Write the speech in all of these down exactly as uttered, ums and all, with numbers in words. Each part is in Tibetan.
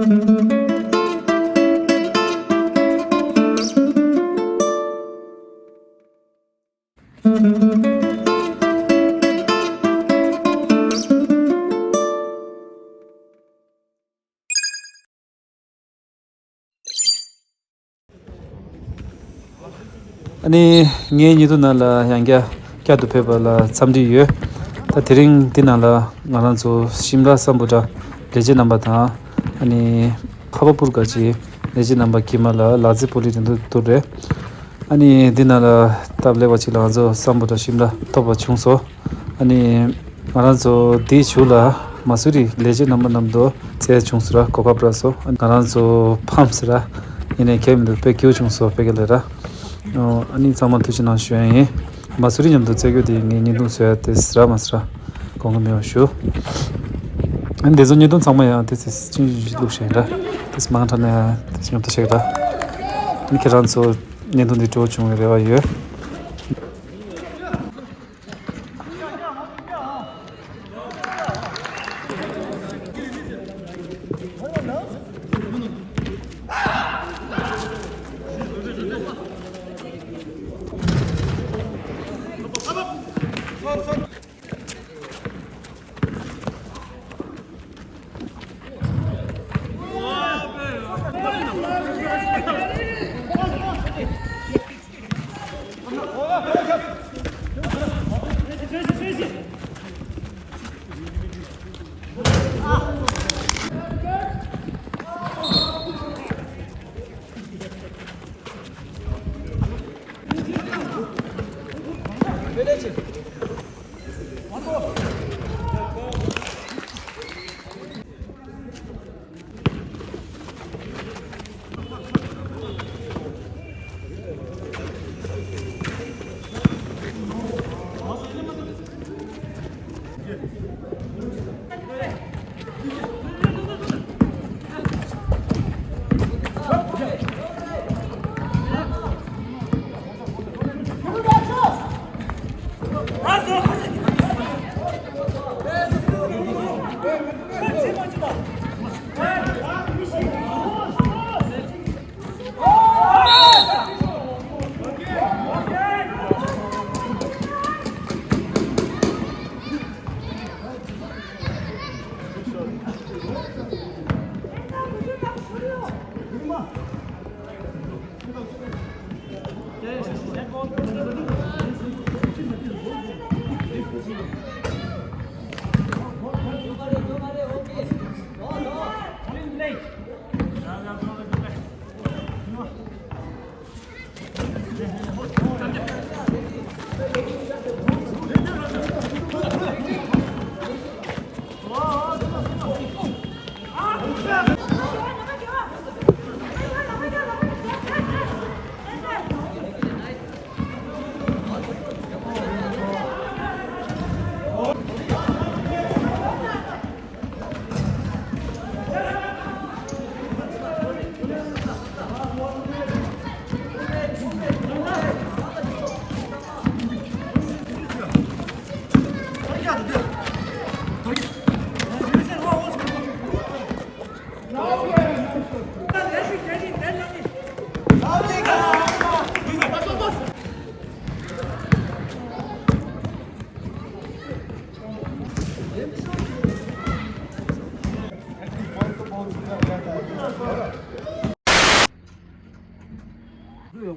ཨ་ནི་ངའི་ཉེ་དུ་ནང་ལ་ཡང་བསྐྱར་བསྐྱར་དུ་ཕེབས་པ་ལ་འཚམས་འདྲི་ཡོད། ད་དེ་རིང་འདི་ནང་ལ་ང་རང་ཚོ་ཤིམ་ལ་སམ་བྷོ་ཊ་ལས་བྱེད་རྣམ་པ་དང་ཨ་ནི་ཁ་བ་པུར་ག་ཅི་ལས་བྱེད་རྣམ་པ་ཀྱིས་མ་ལ་ལག་རྩེད་སྤོ་ལོའི་འགྲན་བསྡུར་བསྡུར་རེད། ཨ་ནི་འདི་ནང་ལ་སྟབས་ལེགས་པ་ཅིག་ལ་ང་ཚོ་སམ་བྷོ་ཊ་ཤིམ་ལ་ཐོབ་པ་བྱུང་སོང་། ཨ་ནི་ང་རང་ཚོ་འདིའི་གཞུག་ལ་མ་སུ་རི་ལས་བྱེད་རྣམ་པ་རྣམས་དང་རྩེད་བྱུང་སོང་ར། གོ་སྐབས་རག་སོང་། ང་རང་ཚོ་ཕམ་སི་ར་ཡིན་ནའི་ཁྱད་མི་འདུག་དཔེ་སྐྱིད་པོ་བྱུང་སོང་དཔེ་ག་ལེ་ར། ཨ་ནི་ཚང་མ་ཐུགས་རྗེ་གནང་ཞུ་ཡ་ཡིན། མ་སུ་རི་མཉམ་དུ་རྩེད་རྒྱུ་དེ་ངས་བརྙན་ཐུང་བཟོ་ཡ་དེ་སི་ར་མ་སི་ར་དགོངས་ཀྱི་མེད་པ་ཞུ། ཨ་ནི་དེ་ཚོ་བརྙན་ཐུང་ཚང་མ་ཡང་དེ་ཚེ་ཅིང་ཅིག་བླུགས་བཞག་ཡིན་ར། དེ་ཚེ་མང་དྲགས་ན་ཡང་དེ་ཚེ་མཉམ་དུ་བྱེད་ཀྱི་ར། ཨ་ནི་ཁྱེད་རང་ཚོ་བརྙན་ཐུང་འདི་སྤྲོ་བོ་བྱུང་བའི་རེ་བ་ཡོད།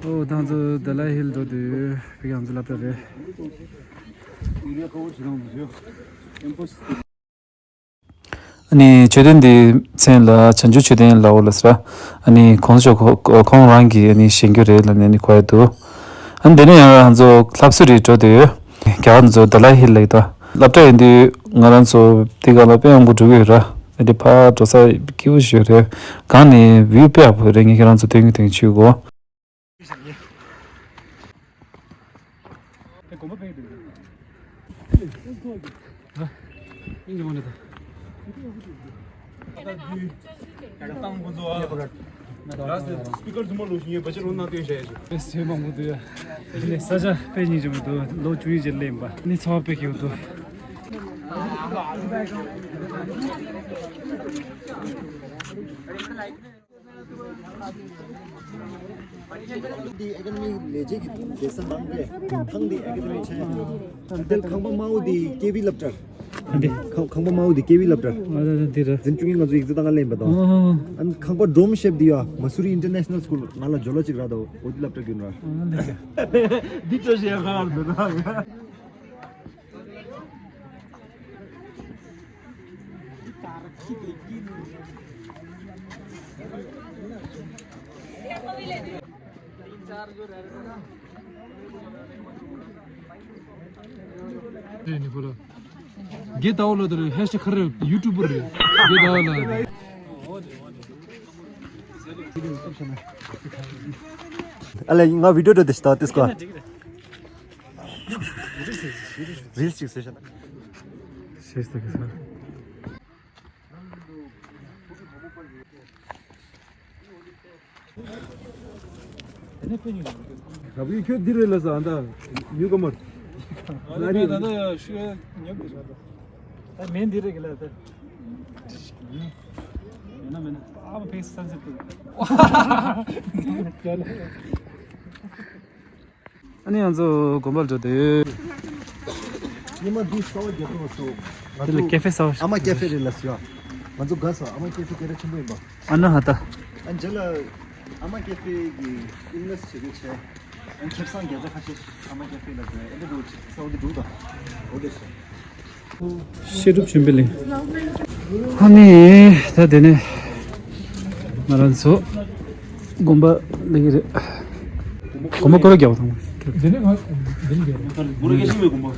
ཨོ་ད་ང་ཚོ་དཱ་ལའི་ཧིལ་འགྲོ་དུས་ཕ་གི་ང་ཚོ་སློབ་གྲྭ་རེད། ཨ་ནི་མཆོད་རྟེན་འདིའི་མཚན་ལ་བྱང་ཆུབ་མཆོད་རྟེན་ལ་འོ་ལ་ཟེར། ཨ་ནི་གོང་ས་མཆོག་ཁོ་ཁོང་རང་གིས་ཨ་ནི་བཞེངས་རྒྱུ་རེད་ལབ་ནས་ཨ་ནི་གོ་ཡ་འདུག་ཨ་ནི་དེ་ནས་ཡང་ང་ཚོ་ལྷ་སུ་རི་འགྲོ་དུས་རྒྱ་གར་ཚོ་དཱ་ལའི་ཧིལ་ལབ་ཀྱི་འདུག་སློབ་གྲྭ་ཡིན་དུས་ང་རང་ཚོ་འདི་ག་ལ་དཔེ་མང་པོ་འགྲོ་གི་ཡོད་ར། ཨ་ནི་ཕར་འགྲོ་ས་སྐྱིད་པོ་ཞིག་ཡོད་རེད། གང་ནས་བིའུ་དཔེ་ཡག་པོ་ཡོད་རེད། ངས་ཁྱེད་རང་ཚོ་སྟོན་གྱི་སྟོན་གྱི་ཆུ་གོ། ས་ཆ་དཔེ་སྙིང་རྗེ་མོ་འདུག་ལོ་བཅུ་ཡི་རྗེས་སླེབས་པ་ནི་ཚོར་བ་དཔེ་སྐྱིད་པོ་འདུག་འདི་ཨེ་ཀ་ཌེ་མི་ལས་བྱེད་ཀྱི་སྡེ་ཚན་ནང་རེད། ཐང་འདི་ཨེ་ཀ་ཌེ་མི་བྱས། འདིར་ཁང་པ་དམར་པོ་འདི་ཀེ་བི་སློབ་གྲྭ། འདི། ཁང་ཁང་པ་དམར་པོ་འདི་ཀེ་བི་སློབ་གྲྭ། ཨ་ད་ད་འདི་རེད། འཛིན་སྐྱོང་གིས་ང་ཚོ་ཡིག་ཚད་བཏང་ག་ལེན་པ་དང་། ཨ། ཨ་ཁང་པ་སྒྲོམ་ཞབས་འདི་ཡ་མ་སུ་རི་ཨིན་ཊར་ནེ་ཤ་ནལ་སི་ཀུལ་ང་ལ་ཇོ་ལོ་གཅིག་རག་འདུག་འོ་འདི་སློབ་གྲྭ་རྒྱུན་ར། ཨ་ལེ། འདི་བཀྲ་ཤིས་ཡང་ཁ་ཁར་འདོད་ན། དེ་ནི་ཁོ་ལ། དགེ་ཟླ་བ་ལ་དེར་ཧེ་ཤ་ཁ་རེ་ཡུ་ཊུབ་པར་རེད། དགེ་ཟླ་བ་ལ། ཨ་ལེ་ང་བི་ཌི་ཡོ་འགྲོ་དེ་ཤི་ཏོ་དེ་སྐོར། རིལ་ཅིག་བཟོས་ཤ་ན། ཤེས་ཏེ་གི་ས། རབ་ཡུལ་ཁྱོད་འདི་རེད་ལ་ས་ཨ་ད་ཉུ་ག་མར། ང་རེད་ད་ད་ཤུ་ཉོབ་དེ་ཤ་ད། ད་མེན་འདི་རེད་གི་ལ་ད། མེན་ན་མེན་ན་ཨ་མ་ཕེ་སི་སན་སེ་ཏུ། ཨ་ནི་ང་ཚོ་དགོན་པར་འགྲོ་དུས། ཉི་མ་འདི་གསར་པ་རྒྱག་གི་སོང་། ང་དེ་ལ་ཚོ་ཀེ་ཧྥེ་གསར་པ་ཞིག་ཨ་མ་ཀེ་ཧྥེ་རེད་ལ་ཟེར་བ། ང་ཚོ་དགའ་སོང་། ཨ་མ་ཀེ་ཧྥེ་སྐད་གྲགས་ཆེན་པོ་ཡིན་པ། ཨ་ན་ཧ་ད། ཨ་རྗེས་ལ་ཨ་མ་ཀེ་ཧྥེ་གི་ཨིན་ལེས་བྱེད་དུས་ཆེ། ཨ་ཁེ་བཟང་བརྒྱ་ཆ་ཁ་ཤས་ཤིག་ཨ་མ་ཀེ་ཧྥེ་ལ་འགྲོ་ཨེ་འདྲ་འགྲོ་ཅིག་ས་འོ་འདི་འགྲོ་དང་། འོ་འདྲ་ཞིག་བཤད་སྒྲུབ་ཆོས་འཕེལ་གླིང་། ཨ་ནི་ད་དེ་ནས་ང་རང་ཚོ་དགོན་པ་ལ་གི་རེད། དགོན་པ་སྐོར་ར་རྒྱག་པ་དང་། དེ་ནས་ང་དེ་ནས་རྒྱག་པ། སྒོར་རྒྱ་ཞིག་མེད་དགོན་པ།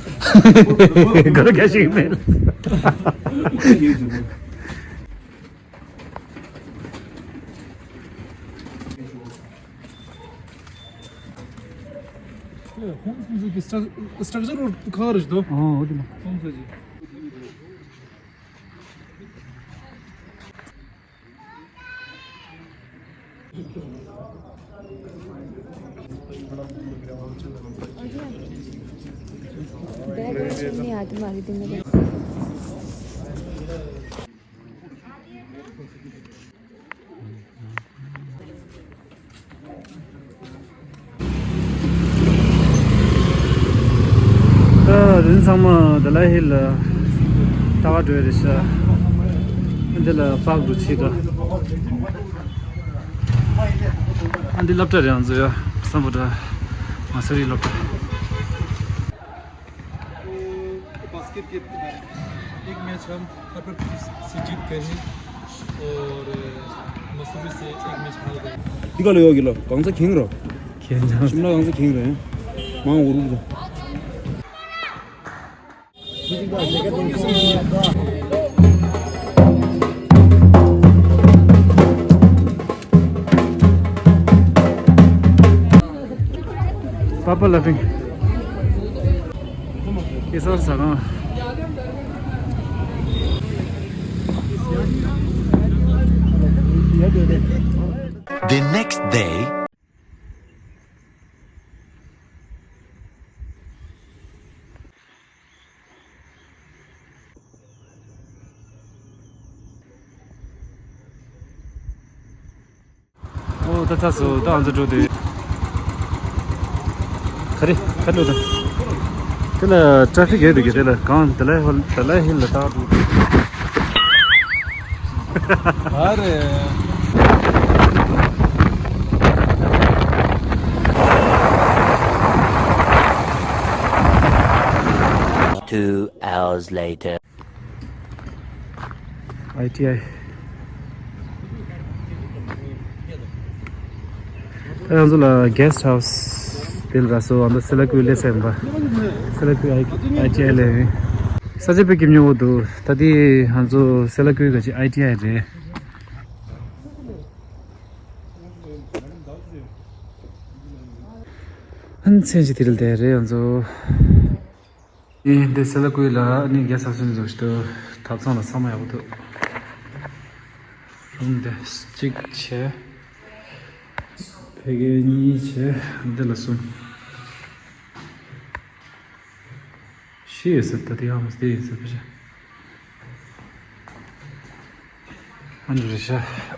སྒོར་རྒྱ་ཞིག་མེད། ཁོང་སུ་ཟིག་གི་སི་ཊྲག་སི་ཊྲག་ཅར་ཁག་རེད་དོ། ཨོ་འོ་དེ་མ། ཁོང་སུ་ཟིག बैग और चलने आते मारी दिन में। ཨ་དེ་ཚང་མ་དཱ་ལའི་ཧིལ་ལ་ལྟ་བ་འགྲོ་ཡ་རེད་ཤག་འདི་ལ་པག་འགྲོ་ཆེ་ག་ཨ་འདི་སློབ་གྲྭ་རེད། ང་ཚོ་ཡ་སམ་བྷོ་ཊ་མ་སུ་རི་སློབ་གྲྭ། बास्केट के एक मैच हम हरपट से जीत गए हैं और मसूरी से एक मैच हार गए। འདི་ག་ལ་ཡོད་གི་ལ་གང་ཚ་ཁེངས་རོ། ཁེངས་ཀྱང་ཤིམ་ལ་གང་ཚ་ཁེངས་རེད། མང་འུར་འུར། Papa laughing. It's all sarong. The next day. ཨོ་ད་ཚ་སོ་ད་ང་ཚོ་འགྲོ་དུས། ག་རེ་ག་འགྲོ་དང་། དེ་ལ་ཊ་ཕིག་ཡོད་འདུག་གི་དེ་ལ་གང་དེ་ལ་ཧོལ་དེ་ལ་ཧིལ་ལ་ད་འགྲོ་དུས། ཨ་རེ། Two hours later. ཨའི་ཊི་ཨའི། ད་ང་ཚོ་ལ་གེ་སི་ཊི་ཧའུ་སི་དེ་ལ་ར་སོ་ཨ་མདོ་སེ་ལ་ཀུའི་སླེབས་ས་ཡིན་པ། སེ་ལ་ཀུའི་ཨའི་ཊི་ཨའི་ལ་ཡིན། ས་ཆ་དཔེ་སྐྱིད་ཉོ་འོ་འདུག་ད་དེ་ང་ཚོ་སེ་ལ་ཀུའི་ག་ཅི་ཨའི་ཊི་ཨའི་རེད། ཨ་ནི་མཚན་ཞིག་དེ་ལ་བསྡད་རེད་ང་ཚོ། ཨེ་འདི་སེ་ལ་ཀུའི་ལ་ནི་རྒྱལ་ས་སུན་འཛུགས་ཤིག་ཏུ་ཐབ་ཚང་ལ་ཚང་མ་ཡག་པོ་འདུག་རུམ་འདི་གཅིག་བྱས། ཕ་གི་གཉིས་བྱས་འདི་ལ་གསུམ། བཞི་ཡོད་ས་ད་དེ་ཡང་མ་དེ་ཡིན་ས་ཕ་གི། ཨ་ནི་རེད་ཤག